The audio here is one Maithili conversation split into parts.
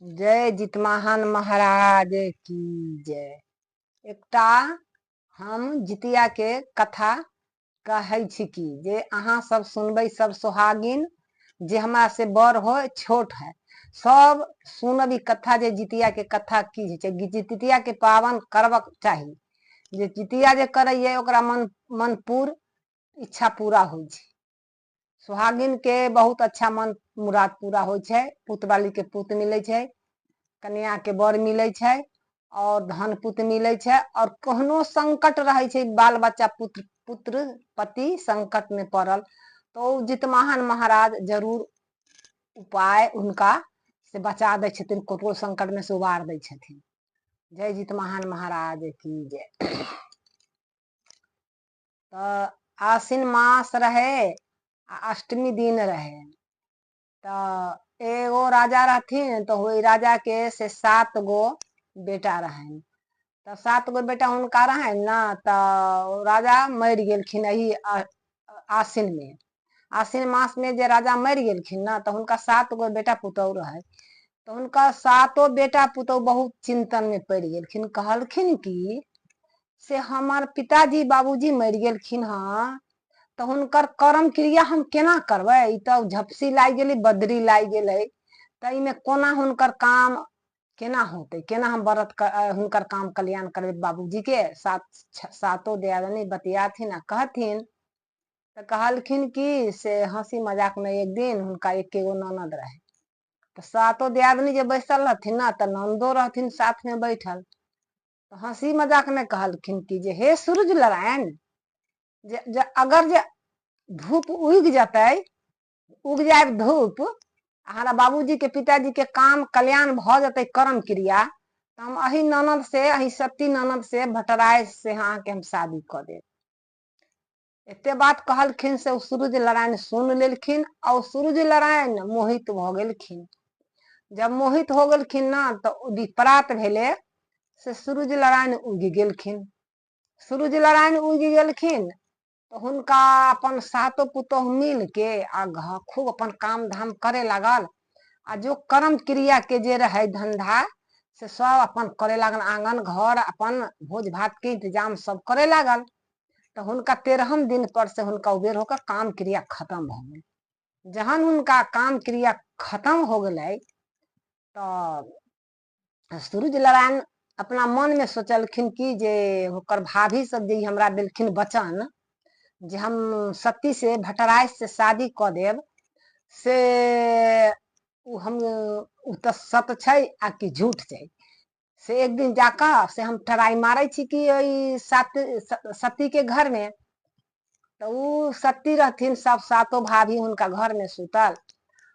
जय जितवाहन महाराज की जय। एकटा हम जितियाके कथा कहै छी कि जे अहाँ सब सुनबै, सब सोहागिन जे हमरा से बड़ हो छोट है सब सुनब ई कथा, जे जितियाके कथा की होइ छै। जितियाके पाबनि करबक चाही। जे जितिया जे करैए ओकरा मन मनपूर इच्छा पूरा होइ छै। सोहागिनके बहुत अच्छा मन मुराद पूरा होइ छै। पुतवालीके पुत मिलै छै, कन्याके बर मिलै छै आओर धन पुत मिलै छै। आओर कहनो संकट रहै छै, बाल बच्चा पुत्र पुत्र पति संकटमे पड़ल तऽ ओ जितवाहन महाराज जरूर उपाय हुनका से बचा दै छथिन, ककरो संकटमे से उबार दै छथिन। जय जितवाहन महाराज की जय। तऽ आश्विन मास रहै आ अष्टमी दिन रहै। तऽ एगो राजा रहथिन, तऽ ओहि राजाके से 7 गो बेटा रहनि। तऽ 7 गो बेटा हुनका रहनि ने, तऽ राजा मरि गेलखिन एही आश्विनमे। आश्विन मासमे जे राजा मरि गेलखिन ने, तऽ हुनका 7 गो बेटा पुतहु रहै। तऽ हुनका सातो बेटा पुतहु बहुत चिन्तनमे पड़ि गेलखिन। कहलखिन कि से हमर पिताजी बाबूजी मरि गेलखिन हँ, तऽ हुनकर कर्म क्रिया हम केना करबै? ई तऽ झपसी लागि गेलै, बदरी लागि गेलै, तऽ एहिमे कोना हुनकर काम केना होतै? केना हम व्रत हुनकर काम कल्याण करबै बाबूजीके? सातो दियादनी बतियाथिन आ कहथिन। तऽ कहलखिन कि से हँसी मजाकमे एक दिन हुनका एके गो ननद रहै। तऽ सातो दियादनी जे बैसल रहथिन ने, तऽ ननदो रहथिन साथमे बैठल। तऽ हँसी मजाकमे कहलखिन कि जे हे सूरज नारायण, जे अगर जे धूप उगि जेतै, उगि जाय धूप, हमरा बाबूजीके पिताजीके काम कल्याण भऽ जेतै, कर्म क्रिया, तऽ हम एहि ननद से, एहि सती ननद से, भटराय से अहाँके हम शादी कऽ देब। एते बात कहलखिन से ओ सूरज नारायण सुन लेलखिन आ ओ सूरज नारायण मोहित भऽ गेलखिन। जब मोहित हो गेलखिन ने, तऽ प्रात भेलै से सूरज नारायण उगि गेलखिन। सूरज नारायण उगि गेलखिन तऽ हुनका अपन सातो पुतोहु मिलके आ खूब अपन काम धाम करे लागल आ जो कर्म क्रियाके जे रहै धन्धा से सब अपन करे लागल। आङ्गन घर अपन भोज भातके इंतजाम सब करे लागल। तऽ हुनका 13म दिन पर से हुनका उबेर होकर काम क्रिया खत्म भऽ गेल। जहन हुनका काम क्रिया खत्म हो गेलै तऽ सूरज नारायण अपना मनमे सोचलखिन कि जे ओकर भाभी सब जे हमरा देलखिन वचन जे हम सती से भटराय से शादी कऽ देब, से ओ हम ओ तऽ सत छै आ कि झूठ छै, से एक दिन जाकऽ से हम ट्राइ मारै छी कि ओहि सतीके घरमे। तऽ ओ सती रहथिन, सब सातो भाभी हुनका घरमे सुतल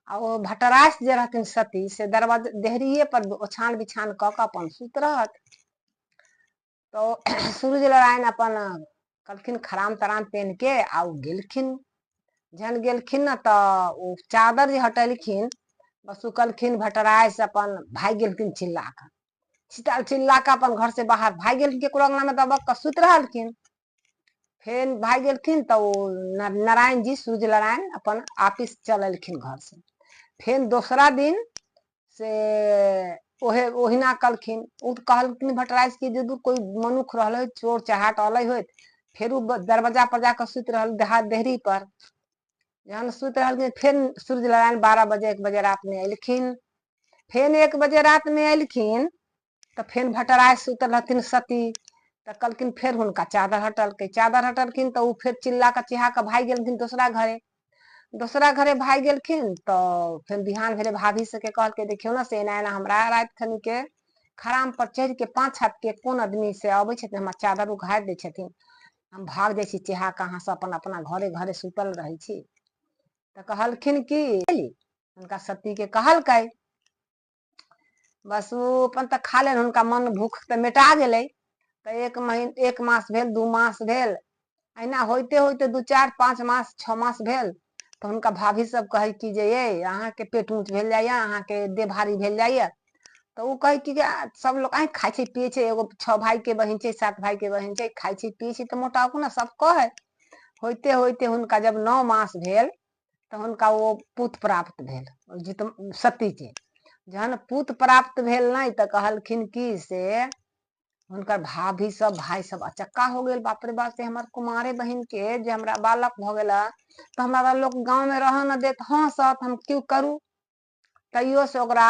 आ ओ भटरास जे रहथिन सती से दरवाजा देहरिए पर ओछान बिछान कऽ कऽ अपन सुत रहत। तऽ सूरज नारायण अपन कहलखिन खराम तराम पेन्ह के आ ओ गेलखिन। जहन गेलखिन ने तऽ ओ चादर जे हटेलखिन, बस ओ कहलखिन भटराय से अपन भागि गेलखिन चिल्ला कऽ, चिल्ला कऽ अपन घर से बाहर भागि गेलखिन। केकरो अंगनामे दबक कऽ सुति रहलखिन। फेर भागि गेलखिन तऽ ओ नारायण जी सूर्य नारायण अपन ऑफिस चल एलखिन घरसँ। फेर दोसरा दिन से ओहे ओहिना कहलखिन। ओ कहलखिन भटराज कि जे कोइ मनुख रहलै, चोर चहाट अलै होइत। फेर ओ दरवाजा पर जाकऽ सुति रहल देहरी पर। जहन सुति रहलखिन, फेर सूर्य नारायण 12 बजे 1 बजे रातिमे एलखिन। फेर 1 बजे रातिमे एलखिन तऽ फेर भटराय सुतल रहथिन सती। तऽ कहलखिन, फेर हुनका चादर हटलकै। चादर हटलखिन तऽ ओ फेर चिल्ला कऽ चिहा कऽ भागि गेलखिन दोसरा घरे। दोसरा घरे भागि गेलखिन तऽ फेर बिहान भेलै। भाभी सबके कहलकै, देखियौ ने से एना एना हमरा राति खनिके खराम पर चढ़िके 5 हाथके कोन आदमी से अबै छथिन, हमरा चादर उघारि दै छथिन, हम भाग जाइ छी चेहा कऽ, अहाँ सब अपन अपना घरे घरे सुतल रहै छी। तऽ कहलखिन कि हुनका सतीके कहलकै। बस ओ अपन तऽ खा लेल, हुनका मन भूख तऽ मेटा गेलै। तऽ एक महीना एक मास भेल, 2 मास भेल, एहिना होइते होइते 2 4 5 मास 6 मास भेल तऽ हुनका भाभी सब कहै कि जे ये अहाँके पेट ऊँच भेल जाइए, अहाँके देह भारी भेल जाइए। तऽ ओ कहै कि जे सब लोक आँखि खाइ छै पियै छै, एगो 6 भाइके बहिन छै, 7 भाइके बहिन छै, खाइ छै पियै छै तऽ मोटाउ ने सब कहै। होइते होइते हुनका जब 9 मास भेल तऽ हुनका ओ पुत प्राप्त भेल जित सतीके। जहन पूत प्राप्त भेल नहि तऽ कहलखिन कि से हुनकर भाभी सब भाय सब अचक्का हो गेल, बाप रे बाप, से हमर कुमारे बहिन के जे हमरा बालक भऽ गेल तऽ हमरा लोक गाँवमे रहऽ न देत, हँसत, हम की करू। तैयो से ओकरा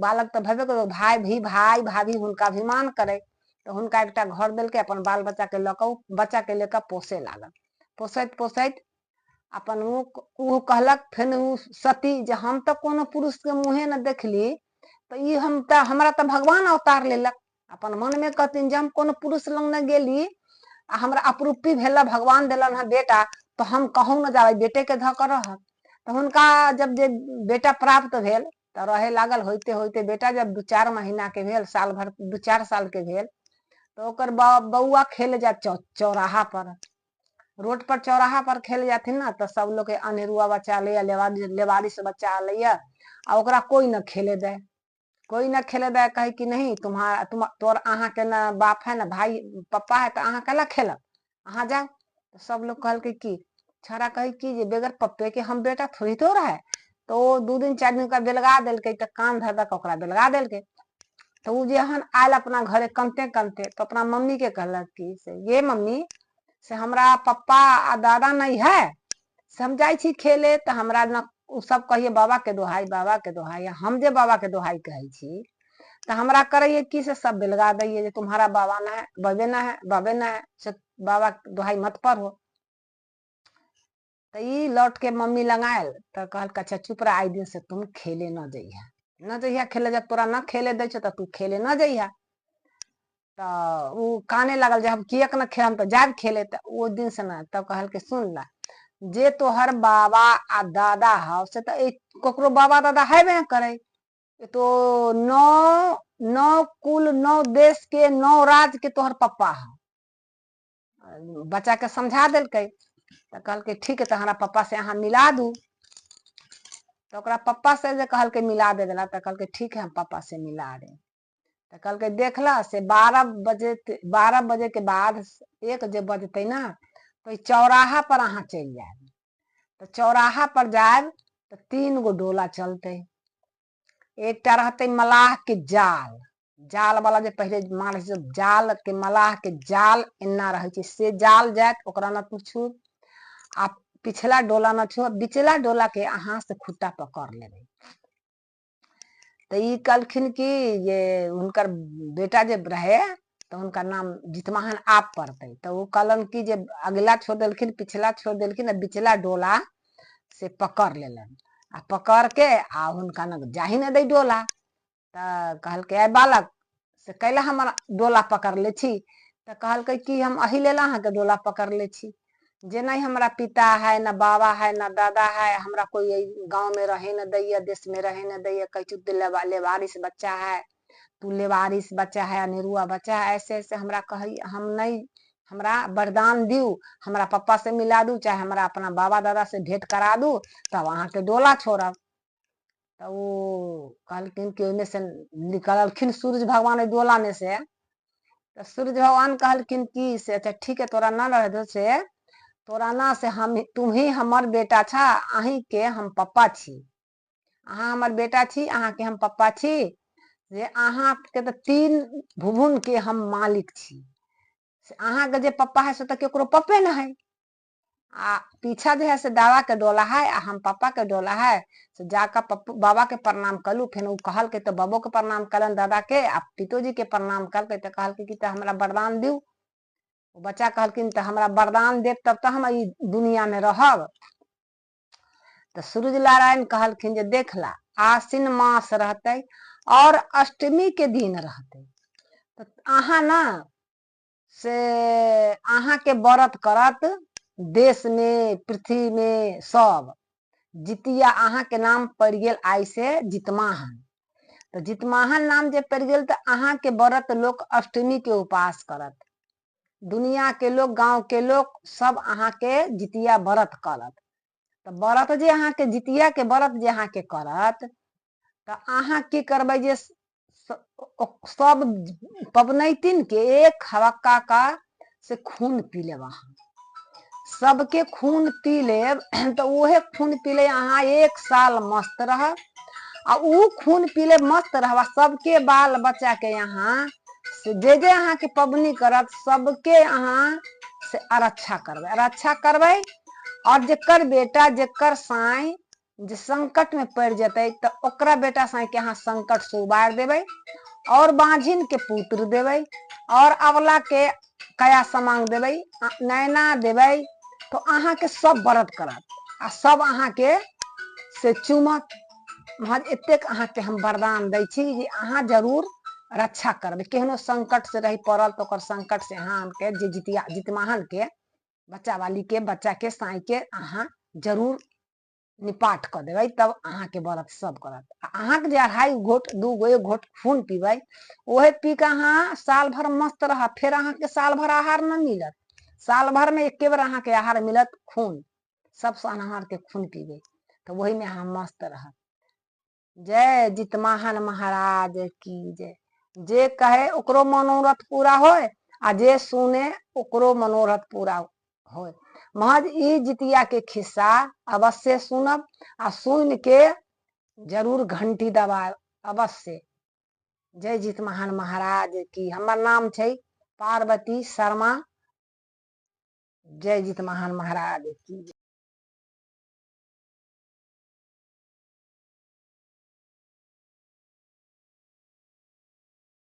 बालक तऽ भेबे करै, भाय भी भाय भाभी हुनका अभिमान करै, तऽ हुनका एकटा घर देलकै। अपन बाल बच्चाके लऽ कऽ, बच्चाके लऽ कऽ पोसै लागल। पोसैत पोसैत अपन ओ ओ कहलक फेर ओ सती जे हम तऽ कोनो पुरुषके मुँहे नहि देखली, तऽ ई हम तऽ हमरा तऽ भगवान अवतार लेलक। अपन मनमे कहथिन जे हम कोनो पुरुष लग नहि गेली आ हमरा अपरूपी भेल, भगवान देलन हँ बेटा, तऽ हम कहूँ नहि जाबै, बेटेके धऽ कऽ रहब। तऽ हुनका जब जे बेटा प्राप्त भेल तऽ रहै लागल। होइते होइते बेटा जब 2-4 महीनाके भेल, साल भर 2-4 सालके भेल, तऽ ओकर बौआ खेल जाय चौराहा पर, रोड पर, चौराहा पर खेल जाथिन ने, तऽ सब लोग अनेरुआ बच्चा अलैया, लेवारिस बच्चा अलैया आ ओकरा कोइ न खेले दे, कोइ न खेले दे। कहे कि नहीं, तुम्हारा तुम तोर अहाँके न बाप है न भाई पप्पा है, तऽ अहाँ केला खेलब, अहाँ जाउ। तऽ सब लोग कहलकै कि छौड़ा कहै कि जे बगैर पप्पे के हम बेटा थोड़ी तो रहे। तऽ ओ 2 दिन 4 दिन ओकरा बेलगा देलकै, तऽ कान धर धर कऽ ओकरा बेलगा देलकै। तऽ ओ जेहन आयल अपना घरे कनते कनते, तऽ अपना मम्मी के कहलक कि से ये मम्मी, से हमरा पप्पा आ दादा नहीं है, से हम जाइ छी खेले तऽ हमरा न ओ सब कहिए बाबा के दोहाई, बाबा के दोहाई। हम जे बाबा के दोहाई कहै छी तऽ हमरा करैए की से सब बेलगा दैए जे तुम्हारा बाबा ना है, बाबे ना है, बाबे ना है, से बाबा के दोहाई मत पढ़ो। तऽ ई लौट के मम्मी लग आयल तऽ कहलक, अच्छा चुप रह, आइ दिन से तुम खेले न जइहे, न जइहे खेले। जब तोरा न खेले दै छौ तऽ तू खेले न जइहे। तऽ ओ काने लागल जे हम किएक न खेलब, हम तऽ जायब खेले। तऽ ओ दिन से न तब कहलकै, सुन ला, जे तोहर बाबा आ दादा हौ से तऽ ककरो बाबा दादा हेबे न करै, तो नौ नौ कुल नौ देश के नौ राज के तोहर पप्पा हौ। बच्चाके समझा देलकै। तऽ कहलकै, ठीक है, तऽ हमरा पप्पा से अहाँ मिला दू। तऽ ओकरा पप्पा से जे कहलकै मिला दे देला, तऽ कहलकै, ठीक है, हम पप्पा से मिला दे। तऽ कहलकै, देखला से 12 बजे, 12 बजे के बाद एक जे बजतै ने, तऽ चौराहा पर अहाँ चलि जायब। तऽ चौराहा पर जायब तऽ तीन गो डोला चलतै। एकटा रहतै मलाह के जाल, जाल वाला जे पहिले मारै छै जाल के, मलाह के जाल एना रहै छै, से जाल जायत, ओकरा न तू छू आ पिछला डोला न छू, बिचला डोला के अहाँ से खुट्टा पकड़ लेबै। तऽ ई कहलखिन कि जे हुनकर बेटा जे रहे तऽ हुनकर नाम जितवाहन आब पड़तै। तऽ ओ कहलन कि जे अगिला छोड़ देलखिन, पिछला छोड़ देलखिन आ बिचला डोला से पकड़ लेलन आ पकड़ के आ हुनका न जाही न दै डोला। तऽ कहलकै, आइ बालक, से कैला हमर डोला पकड़ले छी? तऽ कहलकै कि हम एहि लेल अहाँके डोला पकड़ले छी जे नहि हमरा पिता है, न बाबा है, न दादा है, हमरा कोई गाँव में रहे न दैया, देश में रहे न दैया, कहै तू लेवारिस बच्चा है, तू लेवारिस बच्चा है, अनेरुआ बच्चा है, ऐसे ऐसे हमरा कहै। हम नहि, हमरा वरदान दियौ, हमरा पप्पा से मिला दू, चाहे हमरा अपना बाबा दादा से भेंट करा दू, तब अहाँके डोला छोड़ब। तऽ ओ कहलखिन कि ओहिमे से निकललखिन सूर्य भगवान ओहि डोलामे से। तऽ सूर्य भगवान कहलखिन कि से अच्छा ठीक है, तोरा न रह दो से तोरा ना से हम तुम ही हमर बेटा छा, अहींके हम पप्पा छी, अहाँ हमर बेटा छी, अहाँके हम पप्पा छी, जे अहाँके तऽ तीन भुवन के हम मालिक छी, से अहाँके जे पप्पा है से तऽ केकरो पप्पे न है। आ पीछा जे है से दादा के डोला है आ हम पप्पा के डोला है, से जाकर पप्पू बाबा के प्रणाम कलू। फेर ओ कहलकै तऽ बाबो के प्रणाम कलन, दादा के आ पितोजी के प्रणाम कलकै। तऽ कहलकै कि तऽ हमरा वरदान दियौ। ओ बच्चा कहलखिन, तऽ हमरा वरदान देब तब तऽ हम ई दुनिया मे रहब। तऽ सूर्य नारायण कहलखिन जे देख ला, आश्विन मास रहतै और अष्टमी के दिन रहतै, तऽ अहाँ ने से अहाँके व्रत करत देशमे पृथ्वीमे सब जितिया। अहाँके नाम पड़ि गेल आइ से जितमाहन। तऽ जितमाहन नाम जे पड़ि गेल, तऽ अहाँके व्रत लोक अष्टमीके उपवास करत, दुनियाके लोक, गाँवके लोक सब अहाँके जितिया व्रत करत। तऽ व्रत जे अहाँके जितियाके व्रत जे अहाँके करत, तऽ अहाँ की करबै जे सब पबनैतिनके एक हवक्का का से खून पी लेब। अहाँ सबके खून पी लेब, तऽ उहे खून पी ले अहाँ एक साल मस्त रहब। आ ओ खून पी लेब, मस्त रहब। आ सबके बाल बच्चाके अहाँ से जे जे अहाँके पबनी करत सबके अहाँ से रक्षा करबै, रक्षा करबै। आओर जेकर बेटा जेकर साँइ जे संकटमे पड़ि जेतै तऽ ओकरा बेटा साँइके अहाँ संकटसँ उबारि देबै, आओर बाँझिनके पुत्र देबै, आओर अबलाके कया समांग देबै, नैना देबै। तऽ अहाँके सब व्रत करत आ सब अहाँके से चुमत। महज एतेक अहाँके हम वरदान दै छी जे अहाँ जरूर रक्षा करबै। केहनो संकट से रही पड़ल तऽ ओकर संकट से अहाँके जे जितिया जितमाहनके बच्चा बालीके बच्चाके साँइके अहाँ जरूर निपाट कऽ देबै, तब अहाँके व्रत सब करत। आ अहाँके जे अढ़ाइ घोट 2 गो 1 घोट खून पीबै, ओहे पी कऽ अहाँ साल भर मस्त रहब। फेर अहाँके साल भर आहार नहि मिलत, साल भरमे एके बेर अहाँके आहार मिलत खून। सबसँ अहाँके खून पीबै तऽ ओहिमे अहाँ मस्त रहब। जय जितमाहन महाराज की जय। जे कहे ओकरो मनोरथ पूरा होय आ जे सुने ओकरो मनोरथ पूरा होय। महज ई जितिया के खिस्सा अवश्य सुनब आ सुन के जरूर घंटी दबायब अवश्य। जय जितमाहन महाराज की। हमर नाम छै पार्वती शर्मा। जय जितमाहन महाराज की।